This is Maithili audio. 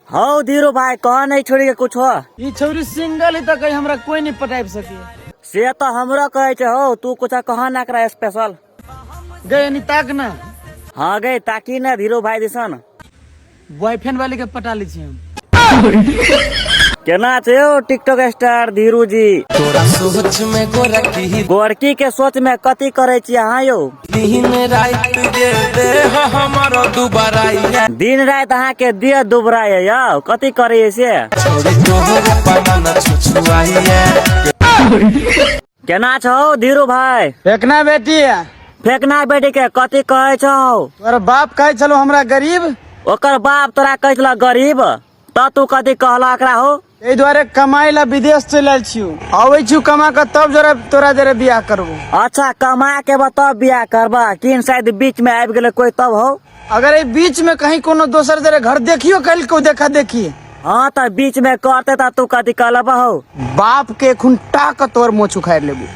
हौ धीरू भाई, कह नहीं छोड़ी के कुछ हो। ई छौरी सिंगल है तऽ कहीं हमरा कोई नहीं पटाबि सकी। से तो हमरो कहे छे हौ, तू कुछ कह ना करा स्पेशल। गए नहीं ताक ना। हाँ गए ताकी ना धीरू भाई दिसन। बॉयफ्रेंड वाले के पटा ली छी हम। केना छै यौ टिकटॉक स्टार धीरू जी? तोरा सोच में गोरकी। गोरकी के सोच में कथी करे छी अहाँ यौ? दिन राति जे देह हमर दुबराइया। दिन राति अहाँ के देह दुबराइया यौ, कथी करे से? छोड़ी तोहर पना छुछुआइया। केना छौ धीरू भाई? फेकना बेटी। फेकना बेटी के कथी कहे छौ? तोहर बाप कहे छलो हमरा गरीब। ओकर बाप तोरा कहे छलो गरीब, त तू कथी कहला एकरा हो? एहि दुआरे कमाई ला विदेश चलि आयल छियौ, अबै छियौ कमा के तब जरा तोरा जरे बियाह करबो। अच्छा कमा के बा तब बियाह करबा, किन शायद बीच में आबि गेलै कोई तब हो? अगर एहि बीच में कहीं कोनो दोसर जरे घर देखियो कल को देखा देखी। हाँ त बीच में करते त तू कथी कहलबा हो? बाप के खुंटा के तोर मोछ उखाड़ लेबो।